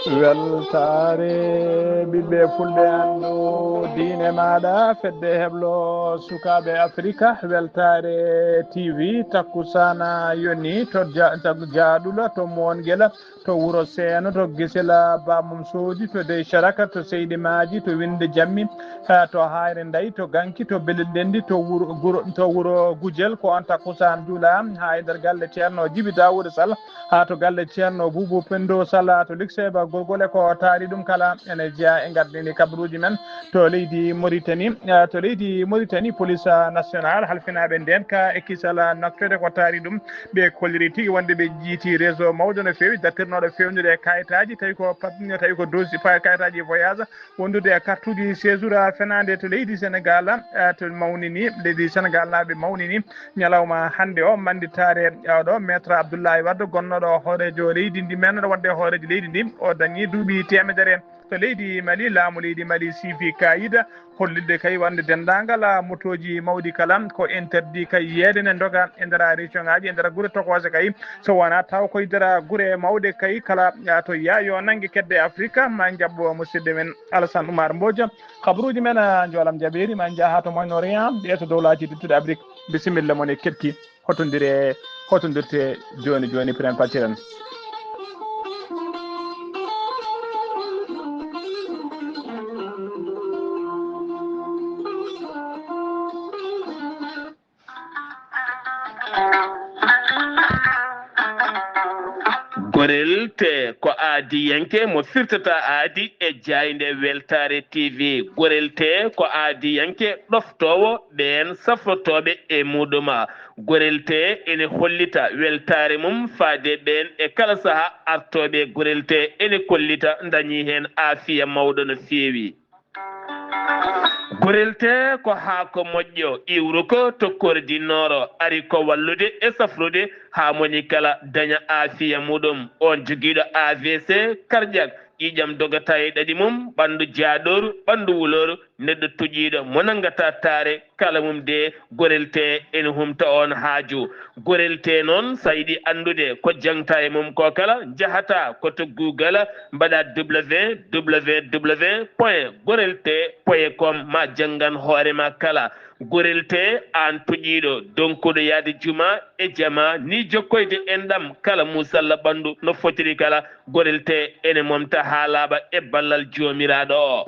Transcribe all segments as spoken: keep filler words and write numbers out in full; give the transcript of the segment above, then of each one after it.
Weltaare ɓiɓɓe fulɓe anndu diine maaɗa fedde heblo sukaaɓe Afrika. Weltaare T V takkusana yoni to Ja- to Jaaɗula, to Moongela, to Wuro Seeno, to Gisela Bamum Soodi, to Dey Caraka, to Seydi Maaji, to Winnde Jammi, ha to Haayre Ndayi, to Ganki, to Belel Ndenndi, to Wuro Guro, to Wuro Gujel. Ko on takkusaan juula ha e nder galle Ceerno Jibi Daawuda Sall, ha to galle Ceerno Buubu Pendo Sall, ha to Likseeba Gorgole. Ko taari ɗum kala ene jeya e gardini kabaruuji men to leydi Moritani. Eh, to leydi Moritani, police national halfinaaɓe ndeen ka e kisal naftoyde ko taari ɗum. Ɓe kolliri tigi wonde ɓe jiiti réseau mawɗo no feewi, dartirnooɗo feewnude e kayitaaji, tawi ko pap-, tawi ko dosi pa-, kayitaaji voyage, wondude e kartuuji séjour a fenaande to leydi Sénégal, eh, to mawnini, leydi Sénégal naaɓe mawnini ñalawma hannde o, mannditaare, eh, oɗo Maître Abdoulaye Wade, gonnooɗo hooreejo leydi ndi, mennoɗo wonde hooreejo leydi ndi, o dañi duuɓi teemedere to leydi Mali. Laamu leydi Mali siifi kaayida hollitde kay wonde denndaangal motooji mawɗi kala ko interdit kay yeeyde ne ndoga e nder région ŋaaji, e nder gure tokooje kay, so wonaa taw koye nder gure mawɗe kay kala, ah, to yaayo nannge kedde Afrika. Ma njaɓɓo musidɗo men Alassane Oumar Mbodj. Kabaruuji men, ah, njoolam jaɓeeri, ma njaha to Moyen-Orient, ɗe to dowlaaji luttuɗi Afrique. Bisimilla mon e keɗki. Hotondire, hotondirte jooni jooni, piren patiren. Gorel te ko aadiyanke mo firtata aadi e jaaynde Weltaare T V. Gorel te ko aadiyanke ɗoftoowo ɓeen safrotooɓe e muɗuma. Gorel te ene hollita weltaare mum faade ɓeen e kala saha artooɓe. Gorel te ene kollita dañi heen aafiya mawɗo no feewi. Gorel te ko haako moƴƴo, iwruko to kordi nooro, ari ko wallude e safrude haa moni kala daña aafiya muɗum. On jogiiɗo A V C, karƴak, ƴiiƴam dogata e ɗaɗi mum, ɓanndu jaaɗooru, ɓanndu wulooru, neɗɗo tuƴiiɗo mo nanngata taare, kala mum de, Gorel te ene humta on haaju. Gorel te noon, so a yiɗi anndude ko jaŋta e mum ko kala, njahata ko to Google, mbaɗa W W W point gorel te point com, ma janngan hoore ma kala. Gorel te, aan tuƴiiɗo, donkuɗo yahde juma e jama, ni jokkoyde enɗam kala musalla ɓanndu no fotiri kala, Gorel te ene momta haa laaɓa e ballal Joomiraaɗo o.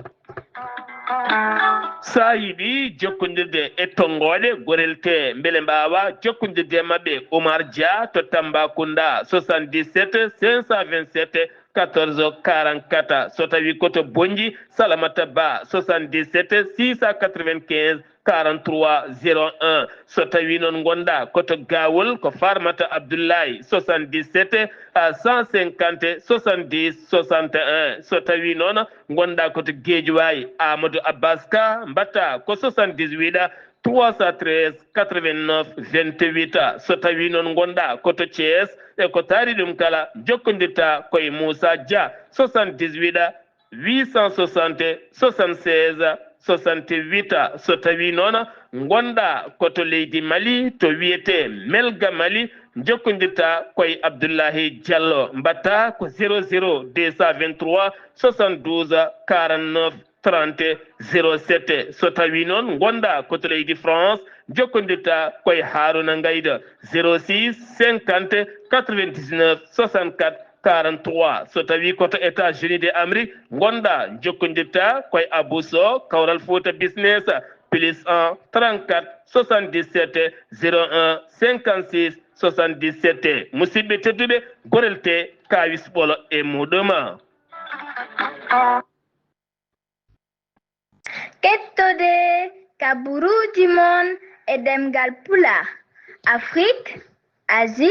So a yiɗi jokkondirde e tonngooɗe Gorel te, mbele mbaawa jokkondirde e maɓɓe, Oumar Dia to Tambacounda, soixante-dix-sept cinq cent vingt-sept quatorze quarante-quatre. So tawi ko to Bonnji, Salamata Ba, soixante-dix-sept six cent quatre-vingt-quinze quarante-trois zéro un. So tawi noon ngonɗa ko to Gawol, ko Farmata Abdoulaye, soixante-dix-sept à cent cinquante soixante-dix soixante et un. So tawi noon ngonɗa ko to Guédiawaye, Amadou Abbas Ka, mbaɗta ko soixante-dix-huit trois cent treize quatre-vingt-neuf vingt-huit. So tawi noon ngonɗa ko to Thiès, e ko taari ɗum kala, jokkondirta ko e Moussa Dia, soixante-dix-huit huit cent soixante soixante-seize soixante-huit. So tawi noon ngonɗa ko to leydi Mali, to wiyete Melga Mali, jokkondirta ko e Abdoulahi Diallo, mbaɗta ko zéro zéro deux cent vingt-trois soixante-douze quarante-neuf trente zéro sept. So tawi noon ngonɗa ko to leydi France, jokkondirta ko e Haruna Ngayda, zéro six cinquante quatre-vingt-dix-neuf soixante-quatre quarante-trois. So tawi ko to États-Unis de Amérique ngonɗa, jokkondirta ko e Abou Sow, Kawral Fouta Business, plus un trente-quatre soixante-dix-sept zéro un cinquante-six soixante-dix-sept. Musidɓe tedduɓe, Gorel te, kawis ɓolo e muɗum. Kettode kaburuuji mon e ɗemngal Pulaar, Afrik, Asie,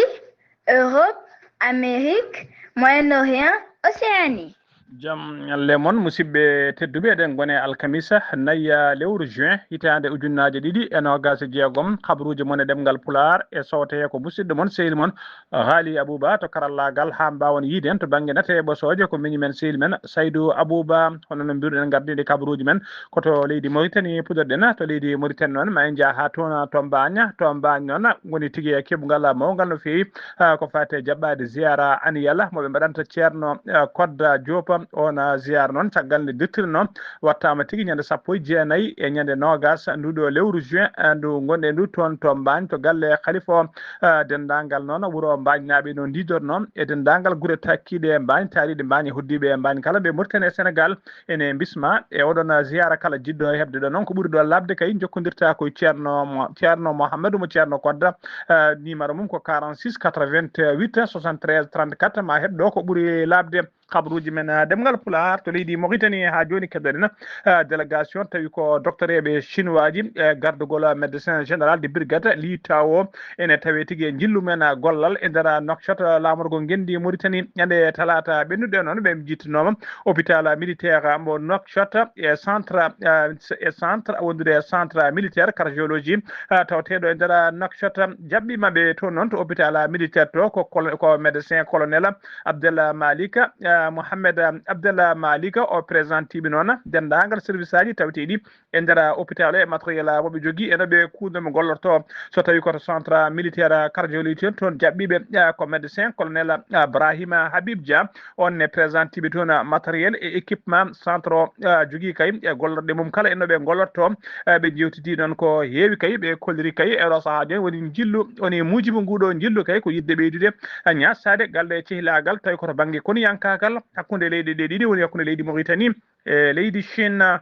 Europe, Amérique, Moyen-Orient, Océanie. Jam ñalle mon, musidɓe tedduɓe. Eɗen ngone alkamisa, nayi lewru juin, hitaande ujunnaaje ɗiɗi e noogaas e jeegom. Kabaruuji mon e ɗemngal Pulaar e soote ko musidɗo mon, sehil mon, Haali Abuba to karallaagal, haa mbaawon yiide en to bannge nate e ɓosooje. Ko miñi men, sehil men, Saydu Abuba. Hono no mbiruɗen, ngardiiɗe kabaruuji men ko to leydi Moritani puɗorɗen. To leydi Moritani noon, ma en njah haa toon to Mbaañ. To Mbaañ noon, woni tigi e keɓungal mawngal no feewi, ah, ko faati e jaɓɓaade ziyaara aniyal mo ɓe mbaɗanta Ceerno, ah, Kodda Joop. Oon, ah, ziyaara noon, caggal nde dirtirinoo, waɗtaama tigi ñande sappo e jeenayi e ñande noogaas nduɗo lewru juin, ah, ndu ngonɗen ndu toon to Mbaañ, to galle Khalifa o, ah, denndaangal noon wuro Mbaañnaaɓe no ndiidornoo, e denndaangal gure takkiiɗe e Mbaañ, taariiɗe Mbaañ e hoɗdiiɓe e Mbaañ kala, ɓe Moritani e Senegaal. Ene mbismaa e oɗon ziyaara kala jiɗɗo heɓde ɗo noon ko ɓuri ɗo laaɓde kay, jokkondirta ko e Ceerno Mo-, Ceerno Mouhamadou mo Ceerno Kodda, ah, numéro mum ko quarante-six quatre-vingt-huit soixante-treize trente-quatre, ma heɓ ɗo ko ɓuri laaɓde. Kabaruuji men, ah, ɗemngal Pulaar to leydi Moritani. Haa jooni keɗoɗen, ah, délégation tawi ko docteur eɓe Chinois ji, eh, gardugol médecin général de brigade, Li Tao, ene tawi tigi e njillu men, ah, gollal e nder, ah, Nouakchott, ah, laamorgo ngenndi Moritani. Ñande talaata ɓennuɗo noon, ɓe jittinoma hôpital militaire mo Nouakchott e centre, ah, e centre wondude e centre militaire cardiologie, ah, tawateeɗo e nder, ah, Nouakchott. Jaɓɓiima ɓe toon noon to hôpital militaire to ko colo-, ko médecin colonel Abdallah Malik, ah, Mohamed Abdallah Malik, o présentiiɓe noon denndaangal service aji taweteeɗi e nder hôpital e matériel mo ɓe jogii e no ɓe kuuɗo mo gollorto. So tawi ko to centre militaire cardiologie toon, jaɓɓiiɓe, ah, ko médecin colonel, ah, Brahima Habib Dia, on ne présentiiɓe toon, ah, matériel e équipement centre o, ah, jogii kay e gollorɗe mum kala e no ɓe gollorto. Ah, ɓe jewtidii noon ko heewi kay, ɓe kolliri kay e ɗo sahaa jooni woni njillu, woni muujibu nguuɗo njillu kay ko yiɗde ɓeydude, ah, ñaasaade galle e cehilaagal tawi ko to bannge konuyankaagal hakkunde leyɗe ɗe ɗiɗi, woni hakkunde leydi Moritani e leydi Chine.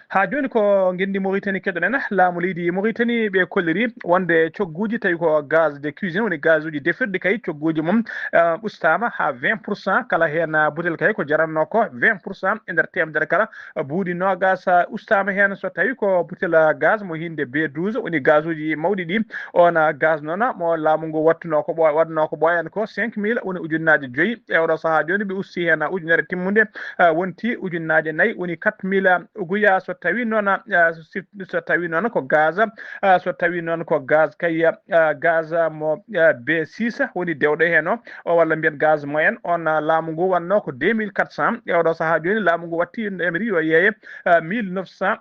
Haa jooni ko ngenndi Moritani keɗoɗen. Laamu leydi Moritani ɓe kolliri wonde cogguuji tawi ko gaz de cuisine, woni gazuuji defirɗi kay, cogguuji mum, eh, ustaama haa vingt pour cent. Kala heen, ah, butel kay ko jarannoo ko vingt pour cent e nder teemedere kala, ah, buuɗi noogaas, ah, ustaama heen. So tawi ko butel, ah, gaz mo hinnde B douze, woni gazuuji mawɗi ɗi, oon, ah, gaz noon mo laamu ngu wattunoo ko ɓooy-, waɗnoo ko ɓooyan ko cinq mille, woni ujunnaaje joyi. E oɗo sahaa jooni ɓe usti heen, ah, ujunere timmunde, ah, wonti ujunnaaje nayi, woni quatre mille uguya. So tawi noon, ah, so si-, so tawi noon ko gaz, ah, so tawi noon ko gaz kay, ah, gaz mo, ah, B six woni dewɗo heen o, o walla mbiyen gaz moyen on, ah, laamu ngu wannoo ko deux mille quatre cents. E oɗo sahaa jooni laamu ngu watti emri yo yeeye, ah, mille neuf cent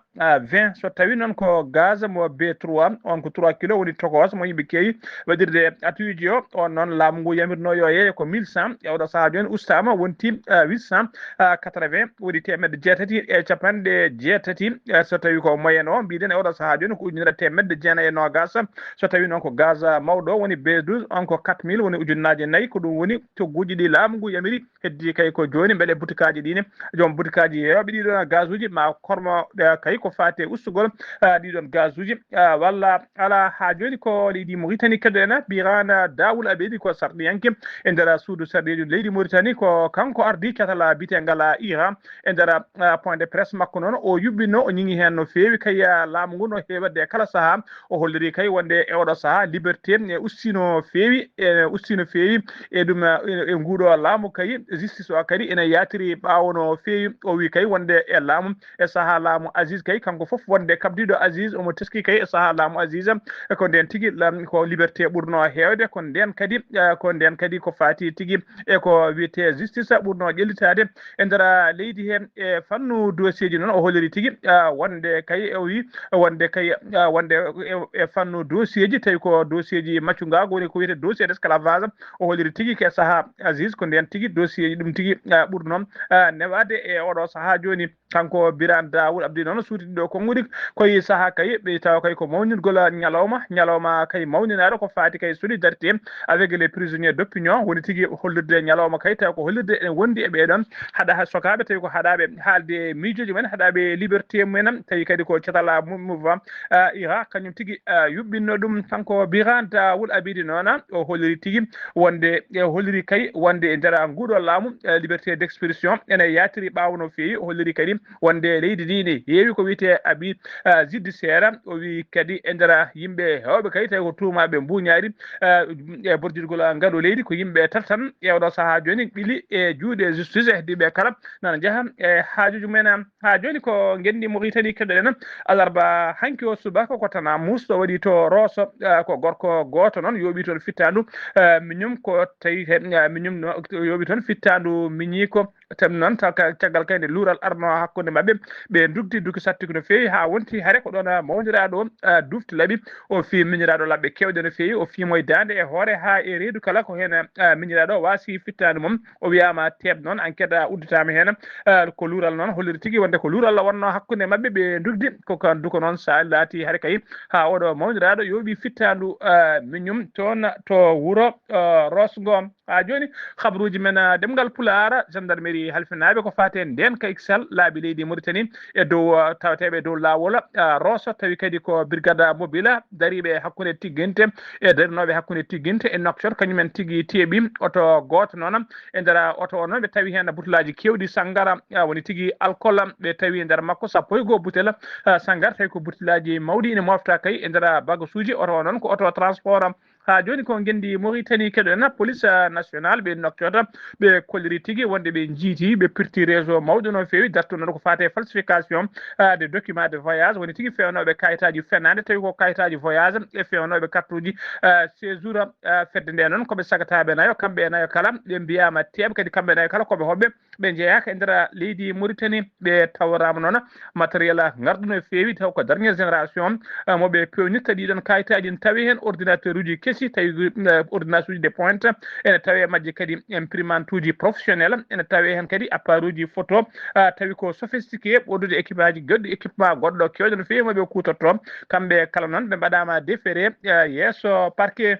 vingt. So tawi noon ko gaz mo B trois, on ko trois kilo woni tokos mo yimɓe keewi waɗirde atuuji o, on noon laamu ngu yamirno yo yeeye ko mille cent. E oɗo sahaa jooni ustaama wonti, ah, huit cent quatre-vingts, woni teemedde jeetati e capanɗe jeetati. Eh, so tawi ko moyen o, mbiɗen e oɗo sahaa jooni ko ujunere teemedde jeenayi e noogaas. So tawi noon ko gaz mawɗo woni B douze, on ko quatre mille, woni ujunnaaje nayi. Ko ɗum woni cogguuji ɗi laamu ngu yamiri. Heddi kay ko jooni, mbele butikaaji ɗi ne, joom butikaaji yeeyooɓe ɗiɗo gazuuji ma kormo, eh, kay ko faati e ustugol, eh, ɗiɗon gazuuji, eh, walla alaa. Haa jooni ko leydi Moritani keɗoɗen. Birana Dawul Abedi ko sarɗiyanke e nder suudu sarɗiiji leydi Moritani, ko kanko ardii catal biyeteengal IRA. E nder, ah, point de presse makko noon, o yuɓɓino, o ñiŋi heen no feewi kay, ah, laamu ngu no heewirde e kala sahaa. O holliri kay wonde e oɗo sahaa liberté e usti no feewi, e usti no feewi e ɗum, ah, e, e nguuɗo laamu kay, justice o kadi ene yaatiri ɓaawo no feewi. O wi kay wonde e laamu, e sahaa laamu Aziz kay, kanko fof wonde kabdiiɗo Aziz, omo teski kay e sahaa laamu Aziz, e ko ndeen tigi lam-, ko liberté ɓurno heewde, ko ndeen kadi, ah, ko ndeen kadi ko faati tigi e ko wiyetee justice ɓurno ƴellitaade e nder leydi heen. E fannu dossier ji noon, o holliri tigi, ah, wonde kay, o wi wonde kay, ah, wonde e, e fannu dossier ji, tawi ko dossier ji maccungaagu, woni ko wiyetee dossier d'esclavage. O holliri tigi ke sahaa Aziz, ko ndeen tigi dossier ji ɗum tigi, ah, ɓurno, ah, newaade e oɗo sahaa jooni. Kanko Birane Dawood Abdi noon suuti ɗo konnguɗi koye sahaa kay, ɓe tawa kay ko mawningol ñalawma, ñalawma kay mawninaaɗo ko faati kay solidarité avec les prisonniers d'opinion, woni tigi hollirde ñalawma kay, tawa ko hollirde ene wondi e ɓee ɗoon haɗa ha sokaaɓe, tawi ko haɗaaɓe haalde miijooji men, haɗaaɓe liberté. Temuena, tawi kadi ko catal, ah, mo-, mouvement, ah, ira, kañum tigi, ah, yuɓɓinno ɗum. Kanko Biran Dawul Abidi noona, o holliri tigi wonde, e holliri kay wonde e nder nguɗo laamu, eh, liberté d'expression ene yaatiri ɓaawo no feewi. O holliri kadi wonde leydi ndi ne heewi ko wiyetee abi, ah, judiciaire. O wi kadi e nder yimɓe heewɓe kay tawi ko tuumaaɓe mbuuñaari, ah, e borjirgol ngalu leydi ko yimɓe tati tan e oɗo sahaa jooni ɓili e juuɗe justice e heddiiɓe kala nana njaha e haajuuji mumen. Haa jooni ko ngenndi Mauritanie keɗoɗen alarba hanki o subaka ko Tana Mus o waɗi to Rosso, ah, ko gorko gooto noon yooɓi toon fittaandu, ah, miñum ko tawi he, ah, miñum no yooɓi toon fittaandu miñi ko tem noon ta-, ka-, caggal kay nde luural arno hakkunde maɓɓe, ɓe ndugdi duki sattuki no feewi haa wonti hare ko ɗoon, ah, mawniraaɗo, ah, dufti laɓi o fii miñiraaɗo laɓɓe keewɗe no feewi o fii mo e daande e hoore haa e reedu kala ko heen, ah, miñiraaɗo waasi fittaandu mum. O wiyaama teeɓ noon, enquête udditaama heen. Eh, ko luural noon holliri tigi wonde ko luural wonnoo hakkunde maɓɓe, ɓe ndugdi. Ko kan duko noon, so laati hare kay haa oɗo mawniraaɗo yooɓi fittaandu, eh, miñum toon to wuro, eh, Rosso ngo. Haa jooni, habaruuji men, eh, ɗemngal Pulaar, gendarmerie halfinaaɓe ko faati e ndeen ka Ixelles, laabi leydi Mauritanie, e dow, eh, taweteeɓe e dow laawol, eh, Rosso, tawi kadi ko brigade mobile dariiɓe hakkunde tigginte e darinooɓe hakkunde tigginte e Nouakchott, kañumen tigi teeɓi oto gooto noon. E nder oto o noon, ɓe tawi heen butulaaji keewɗi sanngara, ah, woni tigi alkol, ɓe tawi e nder makko sappo e goo butel, ah, sanngara, tawi ko butulaaji mawɗi ene mofta kay e nder bagasuuji. Oto o noon ko oto transport. Haa jooni ko ngenndi Mauritanie keɗoɗen, police, ah, nationale, ɓe Nouakchott, ɓe kolliri tigi wonde ɓe njiiti, ɓe pirti réseau mawɗo no feewi, dartunoɗo ko faati e falsification, ah, de document de voyage, woni tigi feewnooɓe kayitaaji fenaande, tawi ko kayitaaji voyage e feewnooɓe kartuuji, ah, séjour, ah, fedde nde noon ko ɓe sagataaɓe nayo, kamɓe e nayo kala, ɓe mbiyaama teeɓ kadi kamɓe nayo kala ko ɓe hoɓɓe, ɓe njeyaaka e nder leydi Mauritanie, ɓe tawraama noon matériel ngarɗo no feewi, taw ko dernière génération, eh, mo ɓe peewnirta ɗiɗon kayitaaji, ne tawi heen ordinateur uji kesi, tawi, eh, ordinateur uji de pointe, ene tawi e majje kadi imprimante uji professionnel, ene tawi heen kadi appareil uji photo, ah, tawi ko sophistiqué, ɓoodude équipage goɗɗo, équipement goɗɗo keewɗo no feewi mo ɓe kuutorto. Kamɓe kala noon ɓe mbaɗaama déféré, ah, yeeso parquet.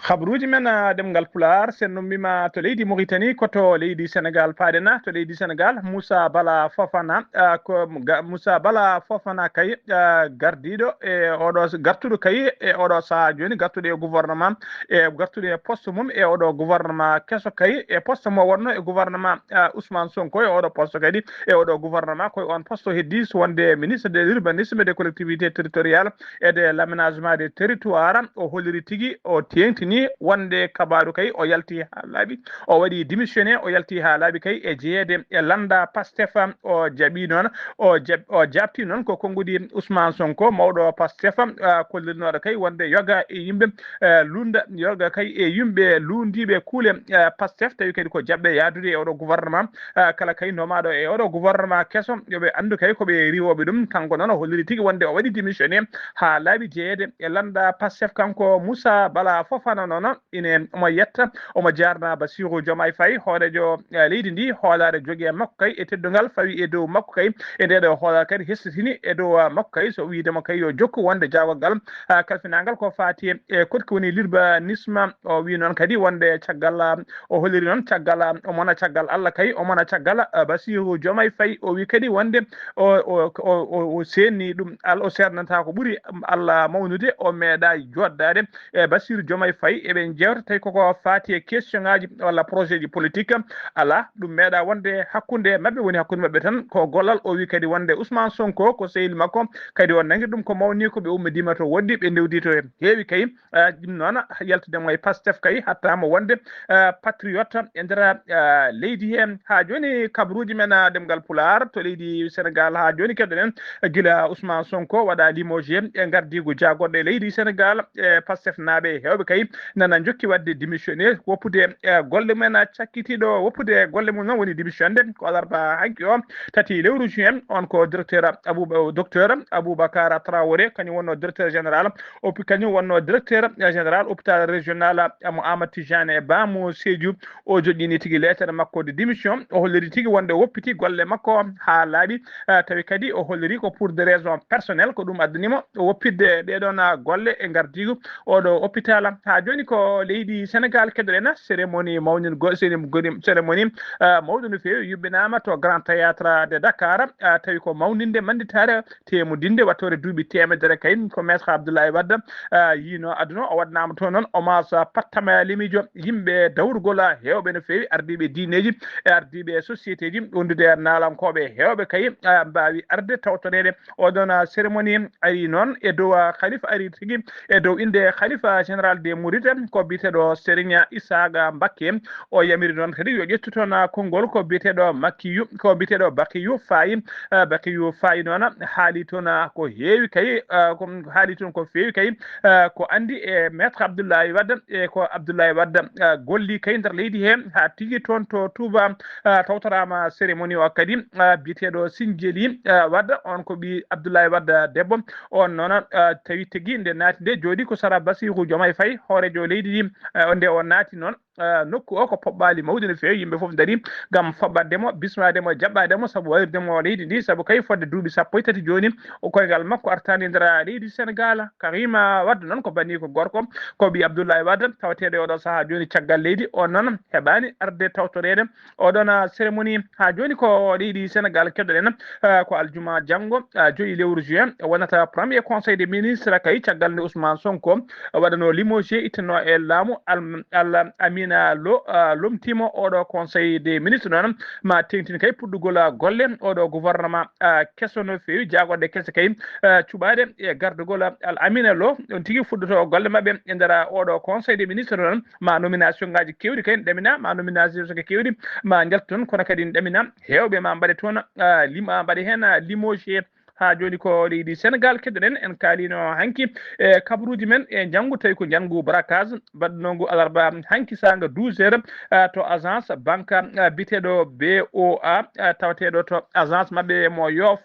Habaruuji men, ah, ɗemngal Pulaar, sen no mbima to leydi Mauritanie, ko to leydi Sénégal paaɗen. To leydi Sénégal, Moussa Bala Fofana, ah, ko ga-, Moussa Bala Fofana kay, ah, gardiiɗo e oɗo s-, gartuɗo kay e oɗo sahaa jooni, gartuɗo e gouvernement, e gartuɗo e poste mum e oɗo gouvernement keso kay, e poste mo wonno e gouvernement, ah, Ousmane Sonko, e oɗo poste kadi e oɗo gouvernement, koye on poste heddi so wonde ministre de l'urbanisme et des collectivités territoriales et de l'aménagement des territoires. O holliri tigi, o teeŋtini wonde kabaaru kay o yalti haa laaɓi, o waɗi démissionné, o yalti haa laaɓi kay e jeyeede e lannda Pastef. O jaɓi noon, o jaɓ-, o jaɓti noon ko konnguɗi Ousmane Sonko, mawɗo Pastef, ah, kollirnooɗo kay wonde yoga e yimɓe, eh, lunda, yoga kay e yimɓe lundiiɓe kuule, eh, Pastef, tawi kadi ko jaɓɓe yahdude e oɗo gouvernement, ah, kala kay nomaaɗo e oɗo gouvernement keso, yo ɓe anndu kay ko ɓe riiwooɓe ɗum. Kanko noon o holliri tigi wonde o waɗi démissionné haa laaɓi jeyeede e lannda Pastef. Kanko Moussa Bala Fofana noon ine omo yetta, omo jaarna Bassirou Diomaye Faye, hooreejo, eh, leydi ndi, hoolaare jogii e makko kay e teddungal fawi e dow makko kay. E nde ɗo hoolaare kadi hesɗitini e dow, ah, makko kay, so wiide mo kay yo jokku wonde jaagorgal, ah, kalfinaangal ko faati e, e koɗki woni l'urbanisme. O wi noon kadi wonde caggal, ah, o holliri noon caggal, ah, o mona caggal Allah kay, o mona caggal, ah, Bassirou Diomaye Faye. O wi kadi wonde o, o, o, o, o seenni ɗum, al-, o seernata ko ɓuri Allah mawnude, o meeɗa jooɗdaade e Bassirou Diomaye Faye, eɓe njeewta tawi koko faati e question ngaji walla projet ji politique. Alaa, ɗum meeɗa wonde hakkunde maɓɓe, woni hakkunde maɓɓe tan, ko gollal. O wi kadi wonde Ousmane Sonko ko sehil makko, kadi o nangi ɗum ko mawni ko ɓe ummidima to woɗɗi, ɓe ndewdi to heewi kay. Ah, ɗum noon, yaltude mo e Pastef kay, hattaama wonde, ah, patriote e nder, ah, leydi he. Haa jooni, kabaruuji men, ah, ɗemngal Pulaar to leydi Sénégal, haa jooni keɗoɗen, gila Ousmane Sonko waɗa limogé e ngardiigu jaagorɗo e leydi Sénégal, e Pastef naaɓe heewɓe kay nana njokki waɗde démissionné, woppude, eh, golle mum en, cakkitiiɗo woppude golle mum noon woni démissionde ko alarba hanki o, tati lewru juin. On ko directeur Abouba-, docteur Aboubacar Traoré, kañum wonno directeur général, opi-, kañum wonno directeur général hôpital régional mo Amadou Tidiane Ba mo Sédhiou. O joƴƴini tigi leetere makko de démission. O holliri tigi wonde o woppiti golle makko haa laaɓi, eh, tawi kadi o holliri ko pour des raisons personnelles, ko ɗum addani mo o woppitde ɗee ɗoon, ah, golle e ngardiigu oɗo hôpital. Haa Jooni ko leydi Senegal keɗoɗen cérémonie mawnin go-, cérémonie, cérémonie, ah, mawɗo no feewi yuɓɓinaama to Grand Théâtre de Dakar, ah, tawi ko mawninde mannditaare teemodinde wattoore duuɓi teemedere kay ko Maître Abdoulaye Wade, ah, yiino aduna o waɗnaama toon noon hommage pattama lemiijo yimɓe dawrugol heewɓe no feewi ardiiɓe diineeji e ardiiɓe société ji wondude e naalankooɓe heewɓe kay, ah, mbaawi arde tawtoreede oɗon, ah, cérémonie ari noon e dow, ah, khalifa ari tigi e dow innde khalifa général des Mourides ko biyeteeɗo Serigne Isaaga Mbakke. O yamiri noon kadi yo ƴettu toon, ah, konngol ko biyeteeɗo Makkiyu, ko biyeteeɗo Bakiyu Fayi. Ah, Bakiyu Fayi noon haali toon, ah, ko heewi kay, ah, ko haali toon ko feewi kay, ah, ko anndi e Maître Abdoulaye Wade e ko Abdoulaye Wade, ah, golli kay nder leydi he haa tigi toon to Touba, ah, tawtoraama cérémonie o kadi, ah, biyeteeɗo Sinjeli, ah, Wade, on ko ɓii Abdoulaye Wade debbo. On noon, ah, tawi tigi nde naati nde jooɗi ko sara Bassirou Diomaye Faye, hooreejo leydi ndi, ah, nde o naati noon, ah, nokku o ko poɓɓaali mawɗi no feewi, yimɓe fof ndarii ngam faɓɓaade mo, bismaade mo, jaɓɓaade mo, sabu wayrde mo leydi ndi, sabu kay fodde duuɓi sappo e tati jooni, o koyngal makko artaani nder leydi Senegal. Karima Wade noon ko banndiko gorko, ko ɓii Abdoulaye Wade, tawateeɗo e oɗo sahaa jooni caggal leydi, on noon heɓaani arde tawtoreede oɗon, ah, cérémonie. Haa jooni ko leydi Senegal keɗoɗen, ah, ko aljuma janngo, ah, joyi lewru juin, wonata premier conseil des ministres kay caggal nde Ousmane Sonko waɗano limogé ittano e laamu al, al Amina Lo, ah, lomtimo oɗo conseil des ministres noon ma teŋtin kay puɗɗugol, ah, golle oɗo gouvernement, ah, keso no feewi jaagonde kese kay, ah, cuɓaade e gardugol, ah, al Amina Lo on tigi fuɗɗoto golle maɓɓe e nder, ah, oɗo conseil des ministres noon ma nomination ngaji kewɗi kay ɗamina ma nomination keewɗi ma njaltu toon kono kadi ɗamina heewɓe ma mbaɗe toon, ah, lima mbaɗe heen, ah, limogé. Haa jooni ko leydi Senegal keɗoɗen en kaalino hanki e kabaruuji men e njanngu tawi ko njanngu braquage mbaɗnongu alarba hanki saanga douze heures, ah, to agence banque, ah, biyeteeɗo B O A, ah, tawateeɗo to agence maɓɓe mo Yoff.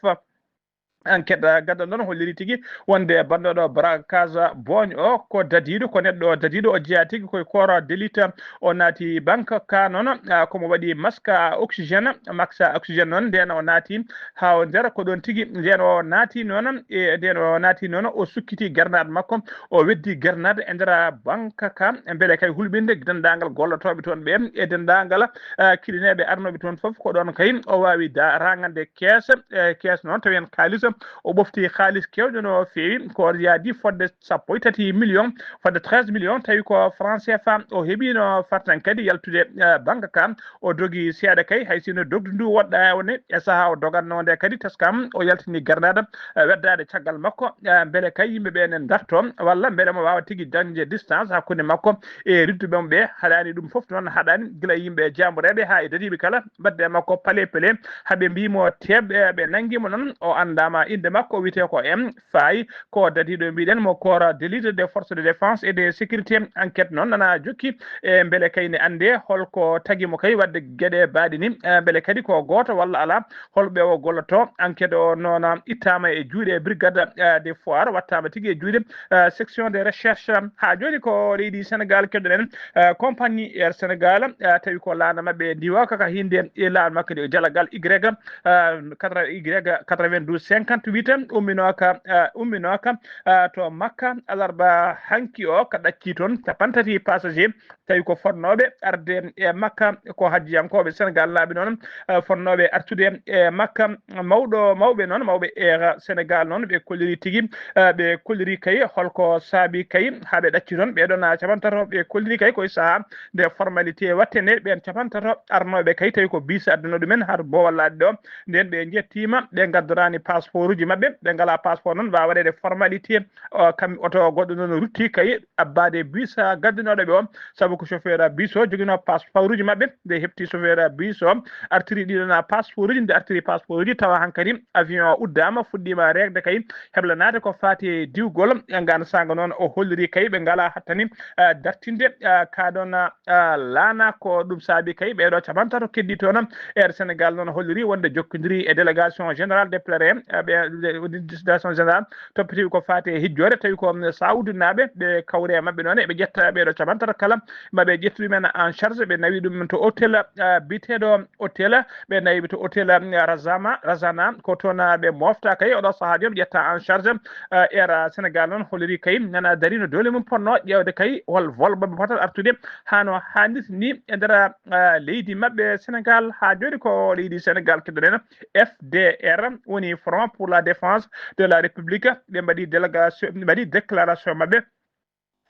Enquête, ah, gadda noon holliri tigi wonde banndoɗo braquage booñ o ko dadiiɗo, ko neɗɗo dadiiɗo o jeyaa tigi koye corps d'élite. O naati banque ka noon, ah, komo waɗi masque à oxygène, masque à oxygène noon nden o naati haa o nder ko ɗoon tigi nden o naati noon e nden o naati noon o sukkiti gernade makko, o weddi gernade e nder banque ka mbele kay hulɓinde denndaangal gollotooɓe toon ɓe e denndaangal, ah, kiɗineeɓe arnooɓe toon fof ko ɗoon kay o waawi da-, rangande kees, e kees noon tawi heen kaalis o ɓofti kaalis keewɗo no feewi ko yaadi fodde sappo e tati million, fodde treize million tawi ko franc C F A o heɓino fartan kadi yaltude, eh, banque ka o dogi seeɗa kay hay sino dogdu ndu woɗɗa woni e saha o doganno nde kadi teskam o yaltini gernade, eh, weddaade caggal makko, eh, mbele kay yimɓe ɓe ne darto walla mbele mo wawa tigi dañde distance hakkunde makko e ridduɓe mo ɓe. Haɗani ɗum fof noon haɗani gila yimɓe jamboreɓe ha e dadiɓe kala mbadde e makko pale pele haɓe mbimo teɓɓe ɓe nangimo noon o andama inde makko o wiyete ko M Faye ko dadiɗo mbiɗen mo corps d'élite des forces de défense et de sécurité. Enquête noon nana jokki e mbele kay ne ande holko tagi mo kay wadde gueɗe baɗi ni, eh, mbele kadi ko goto walla ala holɓe o golloto. Enquête o noon ittama e juuɗe brigade, eh, de foire wattama tigi e juuɗe, eh, section de recherche. Ha joni ko leydi Sénégal keɗoɗen, eh, compagnie Air Sénégal, eh, tawi ko laana mabɓe ndiwa kaka hinde e laana makko nde jalagal Y, eh, quatre, Y quatre-vingt-douze cinquante-huit umminoka, eh, umminoka, eh, to Makka alarba hanki o ka ɗacci toon capantati passager tawi ko fotnooɓe arde e Makka ko hajjiyankooɓe Senegal laaɓi noon, eh, fotnooɓe artude e Makka. Mawɗo mawɓe noon, mawɓe Air Senegal noon, ɓe kolliri tigi, eh, ɓe kolliri kay holko saabi kay haa ɓe ɗacci toon. Ɓee ɗoon cappantato ɓe kolliri kay koye sahaa nde formalité watte nde, ɓeen cappantato arnooɓe kay tawi ko bus addunoo ɗumen haa to Boowal Laaɗe ɗo. Nden ɓe njettiima, ɓe ngaddoraani passeport uji maɓɓe, ɓe ngalaa passeport noon mbaawa waɗeede formalité. O, kam oto goɗɗo noon rutti kay abbaade bus, ah, gaddunooɗo ɓe o, sabu ko chauffeur bus o joginoo passeport uji maɓɓe. Nde heɓti chauffeur bus o artiri ɗiɗon, ah, passeport uji, nde artiri passeport uji tawa hankadi avion o uddaama, fuɗɗiima regde kay heblanaade ko faati e diwgol. E ngaan saanga noon o holliri kay ɓe ngalaa hattani, ah, dartinde, ah, kaa ɗoon, ah, laana. Ko ɗum saabi kay ɓee ɗo cappantato keddi toon Air Sénégal noon holliri wonde jokkondiri e délégation générale de pèlerin, ah, ɓe, ɓe, ɓe, situation générale toppitiiɓe ko faati e hijjoore, tawi ko, mm, Saawudinaaɓe, ɓe kawri e maɓɓe noon, eɓe ƴetta ɓeeɗo camantato kala, maɓe ƴettu ɗumen en charge, ɓe nawi ɗum to hôtel, ah, biyeteeɗo hôtel, ɓe nawi ɓe to hôtel, ah, Razama, Razana, ko toon, ah, ɓe mofta kay, oɗo sahaa joom ƴetta en charge, ah, Air Sénégal noon holliri kay, nana dari no doole mum ponno ƴeewde kay, hol vol maɓɓe potat artude, haa no haanirta ni e nder, ah, leydi maɓɓe Sénégal, haa jooni ko leydi Sénégal keddoɗen, F D R, woni Front pour la Défense de la République, ɓe mbaɗi délégation, ɓe mbaɗi déclaration maɓɓe.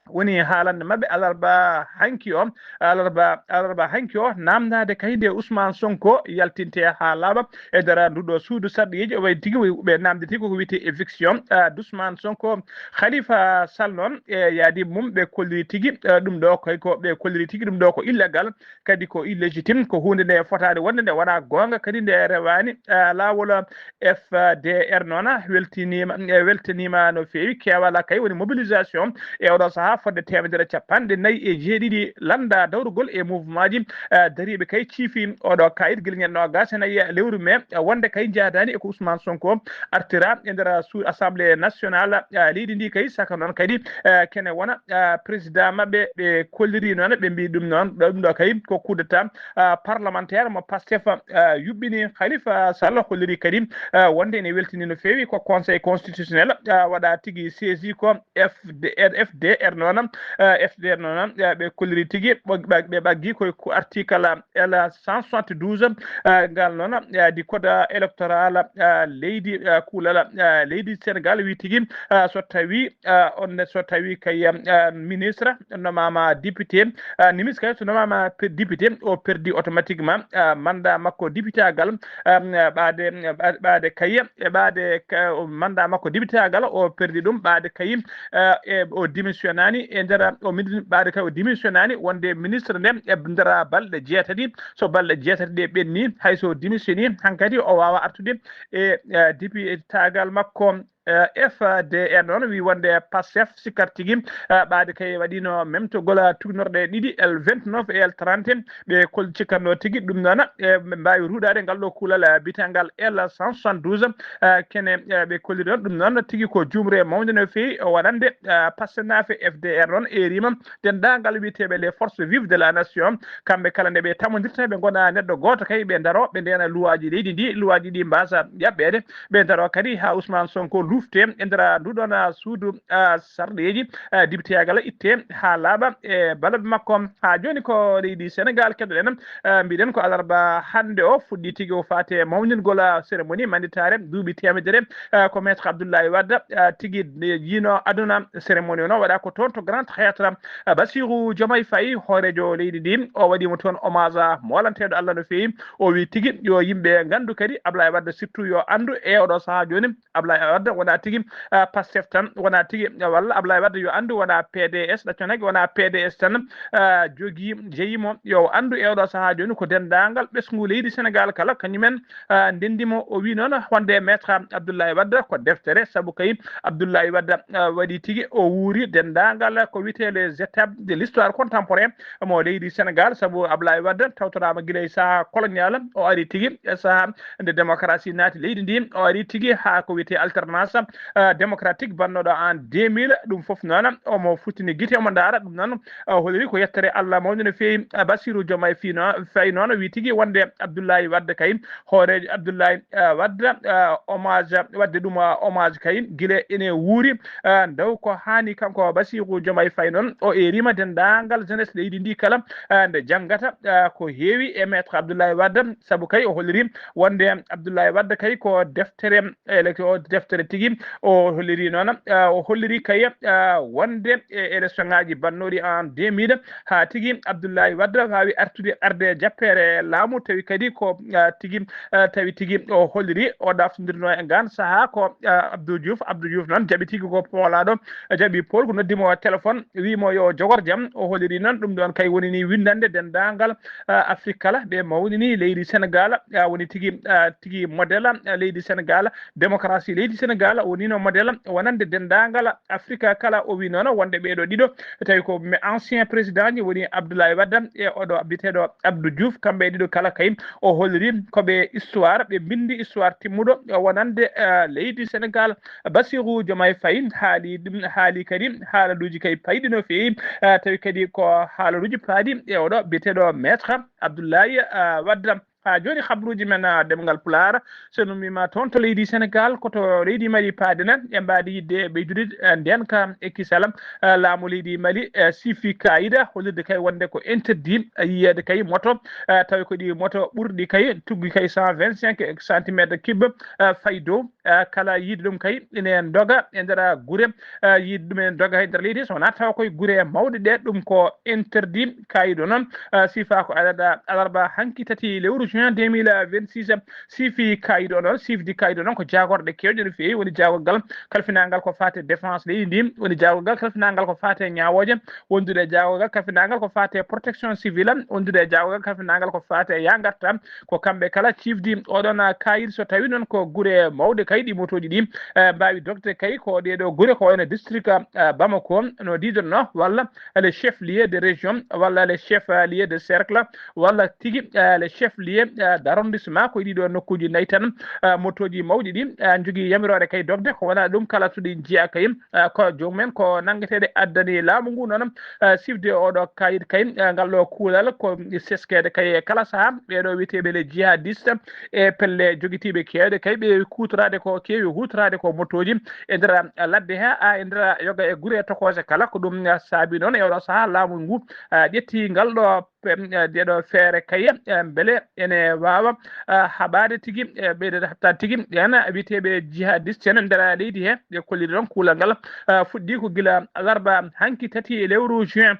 Woni haalande maɓɓe alarba hanki o, alarba, alarba hanki o, namdade kay nde Ousmane Sonko yaltinte haa laaɓa e nder nduɗo suudu sarɗiyeeji, o wayi tigi ɓe namdi tigi ko wiyetee éviction, ah, Ousmane Sonko. Khalifa Sall noon, e yaadi mum ɓe kolliri tigi, eh, ɗum ɗo koy ko ɓe kolliri tigi ɗum ɗo ko illégal, kadi ko illégitime, ko huunde nde fotaade wonde nde wonaa goonga, kadi nde rewaani, eh, laawol. F D R noon weltiniima, eh, weltaniima no feewi. Keewal kay woni mobilisation e oɗo sahaa fodde teemedere capanɗe nayi e jeeɗiɗi lannda dawrugol e mouvement ji, eh, dariiɓe kay ciifi oɗo kayit gila ñande noogaas e nayi lewru mee, eh, wonde kay njaadaani e ko Ousmane Sonko artira e nder sous assemblée nationale, eh, leydi ndi kay saka noon kadi, eh, kene wona, eh, président maɓɓe ɓe kolliri noon ɓe mbi ɗum noon ɗo, ɗum ɗo kay ko coup d'état, eh, parlementaire mo Pastef, eh, yuɓɓini. Khalifa Sall holliri kadi, eh, wonde ene weltini no feewi ko conseil constitutionnel, eh, waɗa tigi saisi ko F D R, F D R noon, eh, F D R noon, eh, ɓe kolliri tigi ɓog-, ɓe ɓe ɓaggi koye ko article L cent soixante-douze, eh, ngal noon, eh, di code électoral, eh, leydi, eh, kuulal, eh, leydi Sénégal wi tigi, eh, so tawi, eh, on ne so tawi kay, eh, ministre nomama député, eh, ministre kay so nomama pe-, député, o perdi automatiquement, eh, mandat makko député agal, eh, ɓaade, ɓa-, ɓaade kay, e ɓaade ka-, o mandat makko député agal, o perdi ɗum ɓaade kay, eh, e o démissionnani e nder o min-, ɓaade kay o démissionnani wonde ministre nde e nder balɗe jeetati. So balɗe jeetati ɗe ɓenni, hay so démissionni, hankadi o waawa artude e, eh, député tagal makko, eh, F D R noon wi wonde Pastef sikkat tigi, eh, ɓaade kay waɗino memtogol, eh, tuugnorɗe ɗiɗi, L vingt-neuf e L trente, ɓe kol-, cikkatno tigi ɗum noon, eh, ɓe mbaawi ruuɗaade ngal ɗo kuulal, eh, biyetengal L cent soixante-douze, eh, kene, eh, ɓe kolliri noon ɗum noon tigi ko juumre mawnde no feewi, o waɗande, eh, Pastef naafe F D R noon erima denndaangal wiyeteeɓe les forces vives de la nation, kamɓe kala nde ɓe tamondirta, ɓe ngona neɗɗo gooto kay, ɓe ndaro, ɓe ndeena luwaaji leydi ndi, luwaaji ɗi mbaasa jaɓɓeede, ɓe ndaro kadi haa Ousmane Sonko lufte e nder nduɗon suudu, ah, sarɗeeji, ah, député agal itte haa laaɓa e balabe makko. Haa jooni ko leydi Sénégal keddoɗen, ah, mbiɗen ko alarba hannde o fuɗɗi tigi o faate mawningol, ah, cérémonie manditaare duuɓi teemedere, ah, ko Maître Abdoulaye Wade, ah, tigi yiino aduna. Cérémonie o noon waɗa ko toon to Grand Théâtre, ah, Bassirou Diomaye Faye, hooreejo leydi ndi, o waɗi mo toon hommage, ah, molanteeɗo Allah no feewi. O wi tigi yo yimɓe nganndu kadi Ablaye Wade surtout yo anndu e oɗo sahaa jooni Ablaye Wade wona tigi, ah, Pastef tan, wona tigi, ah, walla Ablaye Wade yo anndu wona P D S, ɗaccanaki wona P D S tan, ah, jogii, jeyi mo. Yo anndu e oɗo sahaa jooni ko denndaangal ɓesngu leydi Sénégal kala, kañumen, ah, ndenndi mo. O wi noon wonde Maître Abdoulaye Wade ko deftere, sabu kay Abdoulaye Wade, ah, waɗi tigi o wuuri denndaangal ko wiyetee les étapes de l'histoire contemporaine mo leydi Sénégal, sabu Ablaye Wade tawtoraama gila e sahaa colonial, o ari tigi e sahaa nde démocratie naati leydi ndi, o ari tigi haa ko wiyetee alternance, ah, démocratique bannooɗo en deux mille. Ɗum fof noon omo futtini gite omo ndaara ɗum noon, ah, holiri ko yettere Allah mawnde no feewi. Ah, Bassirou Diomaye Faye noon, Faye noon wi tigi wonde Abdoulaye Wade kay, hooreejo Abdoulaye, ah, Wade, ah, hommage, wadde ɗum, ah, hommage kay gila ene wuuri, ah, ndaw ko haani kanko Bassirou Diomaye Faye noon o erima denndaangal jeunesse leydi ndi kala, ah, nde janngata, ah, ko heewi e Maître Abdoulaye Wade, sabu kay o holliri wonde Abdoulaye Wade kay ko deftere, ele-, o deftere tigi. O holliri noon, ah, o holliri kay, ah, wonde e élection ngaji bannooɗi en deux mille haa tigi Abdoulaye Wade waawi artude arde jappeere laamu, tawi kadi ko, ah, tigi, ah, tawi tigi o holliri o ɗaftondirno e ngaan sahaa ko, ah, Abdou Diouf. Abdou Diouf noon jaɓi tigi ko poolaaɗo, jaɓi pool ko noddi mo téléphone, wi mo yo jogor jam. O holliri noon ɗum ɗoon kay woni ni winndande denndaangal, ah, Afrique kala ɓe mawnini leydi Sénégal, ah, woni tigi, ah, tigi modèle, ah, leydi Sénégal, démocratie leydi Sénégal. Sall, o wonino modèle wonande denndaangal Afrika kala. O wi noon wonde ɓeeɗo ɗiɗo tawi ko ancien président ji woni Abdoulaye Wade e oɗo biyeteeɗo Abdou Diouf, kamɓe e ɗiɗo kala kay o holliri ko ɓe histoire, ɓe mbindi histoire timmuɗo wonande, eh, leydi Sénégal. Bassirou Diomaye Faye haali ɗum, haali kadi haalaluuji kay payɗi no feewi, eh, tawi kadi ko haalaluuji paaɗi e oɗo biyeteeɗo Maître Abdoulaye, eh, Wade. Haa jooni, habruuji men, ah, ɗemngal Pulaar, so en ummiima toon to leydi Senegaal, ko to leydi Mali paaɗen, en mbaadi yiɗde ɓeydude, eh, ndeenka e kisal, eh, laamu leydi Mali, eh, siifi kaayida, hollirde kay wonde ko interdit, eh, yiyeede kay moto, eh, tawi ko ɗi moto ɓurɗi kay tuggi kay cent vingt-cinq centimétre cube, eh, fayi dow, eh, kala yiide ɗum kay ine ndoga e nder gure, eh, yiide ɗum ene ndoga e nder leydi, so wonaa tawa koye gure mawɗe ɗe, ɗum ko interdit. Kaayido noon, eh, sifa ko alarba, alarba hanki tati lewru juin deux mille vingt-six, sifi kaayido noon, sifdi kaayido noon ko jaagorɗe keewɗe no feewi, woni jaagorgal kalfinaangal ko faate défense leydi ndi, woni jaagorgal kalfinaangal ko faate ñaawooje, wondude e jaagorgal kalfinaangal ko faate protection civile, wondude e jaagorgal kalfinaangal ko faate yaangarta. Ko kamɓe kala ciifdi oɗon kaayir, so tawi noon ko gure mawɗe kay ɗi motooji ɗi, eh, mbaawi dogde kay ko ɗeeɗo gure ko wayno district, eh, Bamako no diidonno, walla le chef lieu de région, walla le chef lieu de cercle, walla tigi, eh, le chef lieu, eh, d'arrondissement. Ko e ɗiɗo nokkuuji nayi tan, eh, motooji mawɗi ɗi, eh, njogii yamiroore kay dogde, ko wonaa ɗum kala so ɗi njiya kay, eh, ko jomumen ko nanngeteeɗe addani laamu ngu noon, eh, sifde oɗo kayit kay, eh, ngal ɗo kuulal ko seskeede kay e kala sahaa. Ɓeeɗo wiyeteeɓe les jihadistes e pelle jogitiiɓe keewɗe kay ɓe kuutoraade ko keewi huutoraade ko motooji e nder ladde he, a e nder yoga e gure tokooje kala. Ko ɗum saabi noon e oɗo sahaa laamu ngu, eh, ƴetti ngal ɗo pe-, eh, ɗeɗo feere kay, eh, mbele ene waawa, eh, haɓaade tigi, eh, ɓeyde haɓtaade tigi en wiyeteeɓe jihadiste en nder leydi he. Ɓe kolliri noon kuulal ngal, eh, fuɗɗi ko gila alarba hanki tati e lewru juin.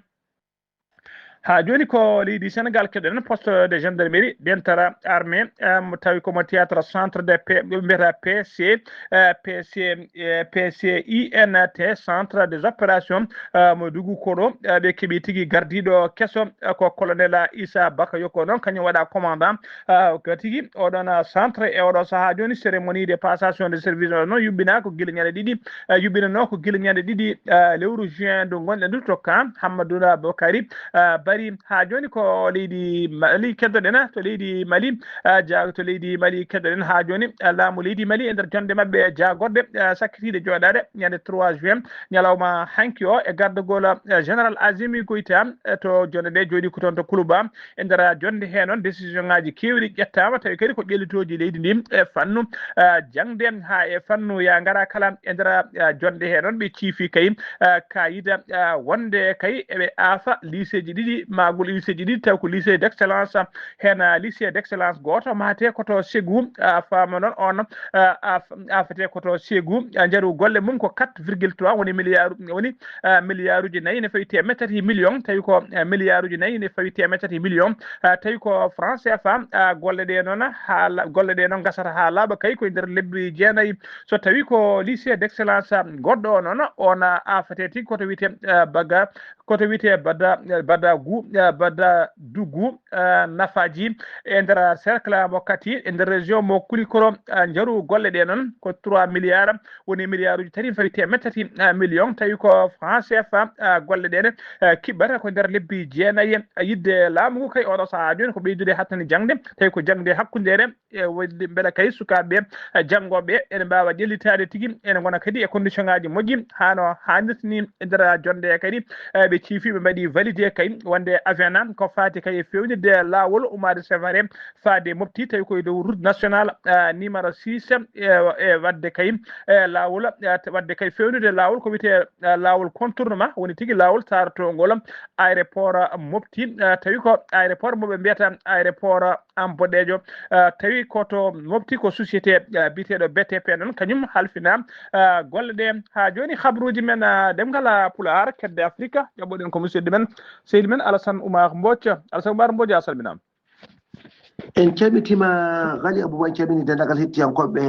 Haa jooni ko leydi Senegaal keɗen poste de gendarmerie dental armée, eh, mo tawi ko mo théâtre centre de paix, ɓe mbiyata P C, eh, P C, eh, P C I N T, centre des opérations, eh, mo Dugu Koɗo, eh, ɓe keɓi tigi gardiiɗo keso, eh, ko colonel Issa Bakayoko noon, kañum waɗa commandant, eh, ko tigi oɗon, eh, centre. E oɗo sahaa jooni, cérémonie de passation de service o noon yuɓɓina ko gila ñande ɗiɗi, eh, yuɓɓinanoo ko gila ñande ɗiɗi, eh, lewru juin ndu ngonɗen ndu to camp Hammadouna Bokari, eh, Bari. Haa jooni ko leydi Mali keddoɗen, to leydi Mali, eh, ja-, to leydi Mali keddoɗen haa jooni, eh, laamu leydi Mali e nder jonde maɓɓe jaagorɗe, eh, sakkitiiɗe jooɗaade ñande trois juin, ñalawma hanki o, e gardagol, eh, général Azimi Goïta, eh, to jonde nde jooɗi ko toon to Kuluba. E nder jonde he noon, décision ŋaaji keewɗi ƴettaama, tawi kadi ko ƴellitooji leydi ndi e fannu, eh, jaŋde haa e fannu ya ngara kala. E nder, eh, jonde he noon, ɓe ciifi kay, eh, kayida, eh, wonde kay eɓe aafa lycée ji ɗiɗi, maagol lycée ji ɗiɗi, taw ko lycée d'excellence, heen, eh, lycée d'excellence gooto, mahate ko to Ségou, eh, faama noon on, eh, af-, aafete ko to Ségou, eh, njaru golle mum ko quatre virgule trois woni milliard, woni, eh, milliarduji nayi ne fawi teemeɗɗe tati million, tawi ko, eh, milliarduji nayi ne fawi teemeɗɗe tati million, eh, tawi ko franc C F A, eh, golle ɗe noon haa la-, golle ɗe noon ngasata haa laaɓa kay koye nder lebbi jeenayi. So tawi ko lycée d'excellence goɗɗo o noon, on aafete tigi ko to wiyetee, eh, Baga, ko to wiyetee Bada, Bada Gu, eh, Bada Dugu, eh, nafaaji e nder cercle mo Kati, e nder région mo Kulikoro, eh, njaru golle ɗe noon ko trois milliards, woni milliarduji tati fawi teemeɗɗe tati, eh, million, tawi ko franc C F A, eh, golle ɗe ne, eh, kiɓɓata ko nder lebbi jeenayi. Eh, yidde laamu ngu kay oɗo sahaa jooni ko ɓeydude hattani jaŋde, tawi ko jaŋde hakkundeere, e wonde mbeɗa kay sukaaɓe, eh, janngooɓe ene mbaawa ƴellitaade tigi, ene ngona kadi e condition ŋaaji moƴƴi haa no haanirta ni. E nder jonde kadi, eh, ɓe ciifi, ɓe mbaɗi validé kay wonde AVENA ko faati kay e feewnirde laawol ummaade Sévaré faade Mopti, tawi koye dow route nationale, eh, numéro six, e, e waɗde kay, eh, laawol, eh, waɗde kay feewnude laawol ko wiyetee, eh, laawol contournement, woni tigi laawol taarotongol aéroport Mopti, eh, tawi ko aéroport mo ɓe mbiyata aéroport Amboɗeejo, eh, tawi ko to Mopti ko société, eh, biyeteeɗo B T P noon, kañum halfina, eh, golle ɗe. Haa jooni, habruuji men, eh, ɗemngal, eh, Pulaar, kedde Afrika, ƴaɓɓoɗen ko musidɗo men, sehil men Alassane Oumar Mbodj. Alassane Oumar Mbodj, a salminaama. En calmitiima Ghali Abouba, en calmini denndaangal hettiyankooɓe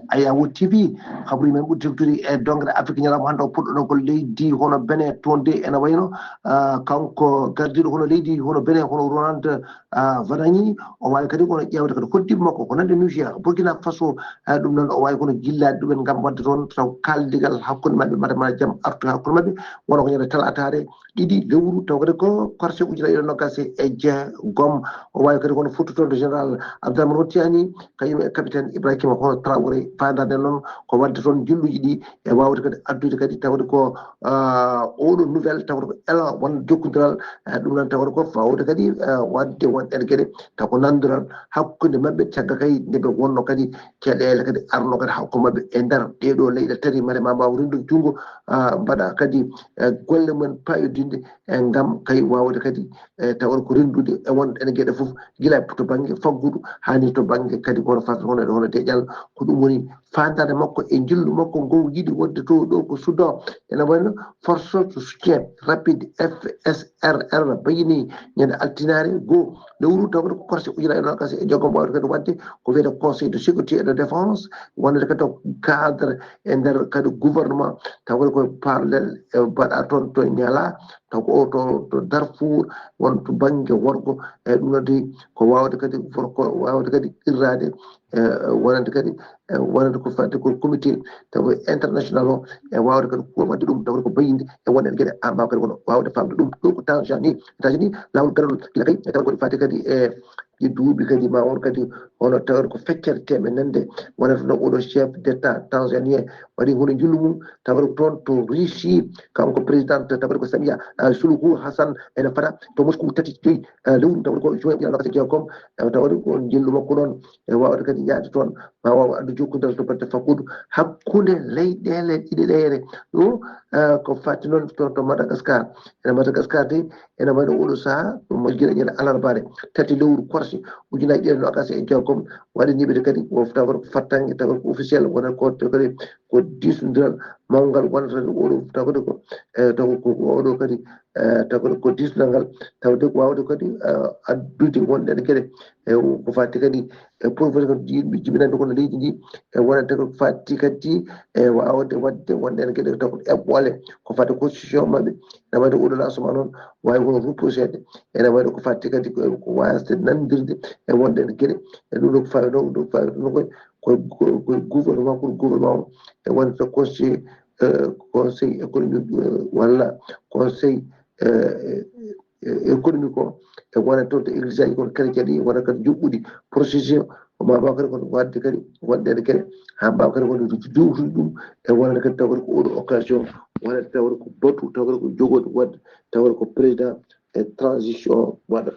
Ayawu T V. Habruuji men ɓuri teftude e dongre Afrik ñalawma hannde o puɗɗoɗo ko leydi hono Benin, toon de ene wayno, ah, kanko gardiiɗo hono leydi hono Benin, hono Ronald, ah, Vanani, o waawi kadi kono ƴeewde kadi hoɗdiiɓe makko ko nande Niger, Burkina Faso, ah, ɗum noon o waawi kono jillaade ɗumen ngam waɗde toon taw kaaldigal hakkunde maɓɓe, mata mata jam artu hakkunde maɓɓe, wona ko ñande talaataare ɗiɗi lewru, taw kadi ko corse ujunaaji ɗiɗi e noogaas e jeegom. O waawi kadi kono fottude toon to général Abdourahmane Tiani, kañum e capitaine Ibrahima Holo Traoré, faandaade noon ko waɗde toon jilluuji ɗi e waawde kadi addude kadi tawde ko, ah, oɗo nouvelle tawde ko élan won jokkondiral, eh, ɗum noon tawde ko fawde kadi, eh, waɗde won ɗen geɗe taw ko nanondiral hakkunde maɓɓe caggal kadi nde ɓe wonno kadi caɗeele kadi arno kadi hakkunde maɓɓe e nder ɗee ɗoo leyɗe tati mate ma mbaaw renndude junngo, ah, mbaɗa kadi, eh, golle mum paayodinɗe, eh, ngam kay waawde kadi, eh, tawde ko renndude e won ɗen geɗe fof gila to bannge faggudu haa ni to bannge kadi hono fasde hono hono deƴƴal. Ko ɗum woni faandaare makko e njillu makko ngu yiɗi waɗde to ɗo ko Soudan. Ene wayno force de soutien rapide F S R R bayini ñande altinaare goo lewru tawde ko corse ujunaaji noogaas e jeegom waawde kadi waɗde ko wiyetee Conseil de sécurité et de défense, wonde kadi to cadre e nder kadi gouvernement, tawde ko parallèle e mbaɗa toon to Niala, taw ko o to, to Darfour, won to bannge worgo, e ɗum noon ko waawde kadi worko, waawde kadi qirraade, e wonande kadi, e wonande ko fadde ko comité taw international o, e waawde kadi ko waɗde ɗum taw ko bayinde e wonande geɗe an mbaawa kadi kono waawde famde ɗum. Ɗo ko Tanzanie, Tanzanie laawol garol gila kay, e taw ko fadde kadi e ɗi duuɓi kadi ma won kadi hono tawde ko feccere teeɓe nande wonata no oɗo chef d'état tanzanien waɗi hono njillu mum tawde ko toon to Russie, kanko président tawde ko Samia, ah, Suluhu Hassan ene fada to Moscou tati joyi, ah, lewru tawde ko juin ujunaaji noogaas e jeegom, eh, tawde ko njillu makko noon e waawde kadi yaade toon ma waaw addu jokkondiral to batte faggudu hakkunde leyɗeele ɗiɗi ɗeere. Ɗo, eh, ko fati noon to, to Madagascar. Ene Madagascar de, ene wayno oɗo sahaa, ɗum mo gila ñande alarbaare, tati lewru korse, ujunaaji ɗiɗi e noogaas e jeegom, waɗi ñiɓede kadi, o tawa ko fattange, tawa ko officiel, wona ko to kadi ko diisondiral mawngal wonata oɗo, tawa kadi ko, eh, tawa ko, ko oɗo kadi, eh, tawa kadi ko diisondiral ngal, tawde ko waawde kadi, eh, addude wonde e geɗe, e ko fati kadi e professeur yimɓe jibinande kono leydi ndi, e wonande ko fati kadi e waawde waɗde wonde en geɗe taw ko eɓɓoole ko fati constitution maɓɓe, ene wayde oɗo lancement noon waawi kono repousseede, ene wayde ko fati kadi ko, ko wasde nandirde e wonde en geɗe, e ɗum ɗo ko fawi ɗo, ɗo fawi ɗum koye, koye, koye, koye gouvernement, pour gouvernement o, e wonde to conseil, eh, conseil économique, eh, walla conseil, eh, eh, économique o, e wona toon to église aji kon chrétien ɗi, wona kadi joɓɓuɗi procession, o ma mbaw kadi kono waɗde kadi, waɗde kadi, ha mbaw kadi kono jowtude ɗum, e wonande kadi tawde ko oɗo occasion, wonande tawde ko batu, tawde ko jogorde waɗde, tawde ko président e transition waɗa.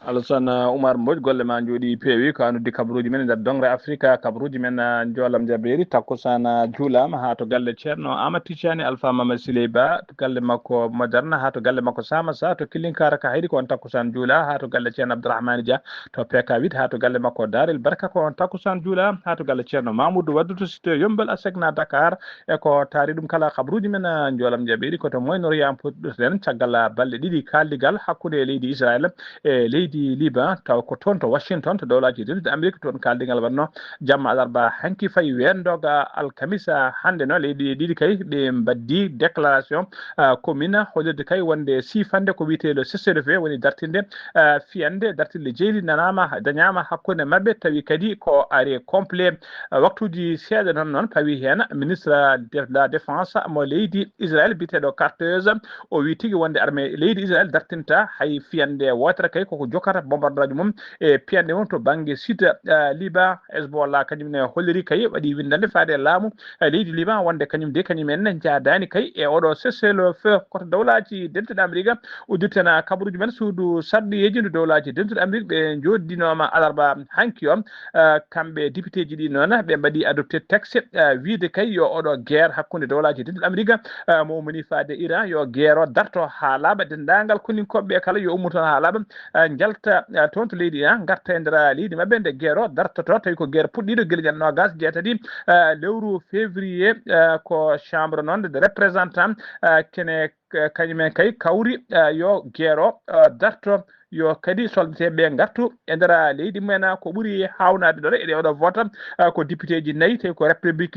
Alassane Oumar Mbodj, golle ma njooɗi peewi, ko an uddi kabaruuji men e nder dongre Afrika. Kabaruuji men, ah, njoolam jabeeri, takkusaan, ah, juulaama haa to galle Ceerno Amadou Tijani Alpha Mama Siley Ba, to galle makko Moderne, haa to galle makko Samassa, to Killinkara ka hayri ko on takkusaan juula, haa to galle Ceerno Abdourahmane Dia, to P K huit, haa to galle makko Darel Barka ko on takkusaan juula, haa to galle Ceerno Mamoudou Waddu to cité Yombel Asegna Dakar, e ko taari ɗum kala kabaruuji men, ah, njoolam jabeeri, ko to Moyen-Orient puɗɗotoɗen caggal, ah, balɗe ɗiɗi kaaldigal hakkunde leydi Israel e leydi Liban, taw ko toon to Washington, to Dowlaaji Dentuɗi Amerik, toon kaaldigal waɗno jamma alarba hanki fayi weendoga alkamisa hannde. No leydi ɗiɗi kay ɓe mbaddi déclaration, ah, commune hollirde kay wonde siifande ko wiyetee le cessez-le-feu, woni dartinde, ah, fiyande, dartinde jeyli nanaama, dañaama hakkunde maɓɓe, tawi kadi ko arrêt complet. Ah, waktuuji seeɗa noon, noon pawi heen ministre de la défense mo leydi Israel biyeteeɗo Katz, o wi tigi wonde armée leydi Israel dartinta hay fiyande wootere kay koko jokkata bombardaaji mum e piyanɗe mum to bannge site, ah, Liban. Hezbollah kañum ne holliri kay waɗi winndannde faade e laamu, ah, leydi Liban wonde kañum de kañum en njaadaani kay e oɗo cessez-le-feu. Koto Dowlaaji Dentuɗi Amerik uddirten kabaruuji men suudu sarɗi yejindu Dowlaaji Dentuɗi Amerik ɓe njooddinooma alarba hanki o, ah, kamɓe député ji ɗi noon ɓe mbaɗi adopté texte, ah, wiide kay yo oɗo guerre hakkunde Dowlaaji Dentuɗi Amerik, ah, mo ummini faade Iran yo guerre o darto haa laaɓa, denndaangal koninkooɓe ɓe kala yo ummu toon haa laaɓa, ah, njalta, ah, toon to leydi Iran, ngarta e nder leydi maɓɓe nde guerre o dartoto, tawi ko guerre puɗɗiiɗo gila ñande noogaas e jeetati, ah, lewru février, ah, ko chambre noon de représentant, ah, kene, ah, kañum en kay kawri, ah, yo guerre o, ah, darto. yo kadi soldateeɓe ɓe ngartu e nder leydi mumen. Ko ɓuri haawnaade ɗo e ɗee ɗoo vote, ah, ko député ji nayi, tawi ko république,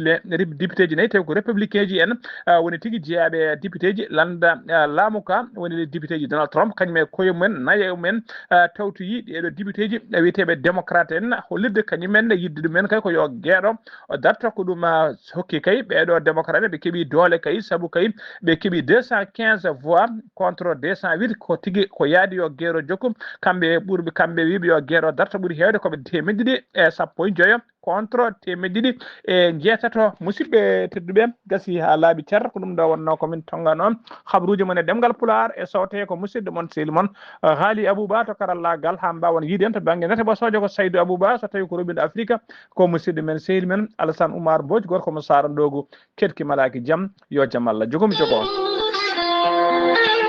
député ji nayi, tawi ko républicain ji en, ah, woni tigi jeyaaɓe député ji lannda, ah, laamu ka, woni député ji Donald Trump, kañum e koye mumen, nayo mumen, ah, tawtoyi ɗee ɗoo député ji, ah, wiyeteeɓe démocrate en, hollirde kañum en yiɗde ɗum en kay ko yo geeɗo o darto. Ko ɗum, ah, hokki kay ɓee ɗoo démocrate ɓe keɓi doole kay, sabu kay ɓe keɓi deux cent quinze voix contre deux cent huit, ko tigi ko yaadi yo geeɗo jokku. Kamɓe ɓurɓe, kamɓe wiiɓe yo geeɗo darto ɓuri heewde ko ɓe teemedde ɗiɗi e sappo e joyo contre teemedde ɗiɗi e jeetato. Musidɓe tedduɓe, gasi haa laaɓi cer, ko ɗum ɗo wonnoo ko min tonngano habruuji mon e ɗemngal Pulaar e sowte ko musidɗo mon sehil mon, eh, Haali Abouba to karallaagal, haa mbaawon yiide en to bannge nate ɓosoojo ko Saydu Abouba, so tawi ko roɓindo Afrika ko musidɗo men sehil men Alassane Oumar Mbodj, gorko mo Saara Ndoogu, keɗki malaaki jam, yo jam Allah jogomi jogo on.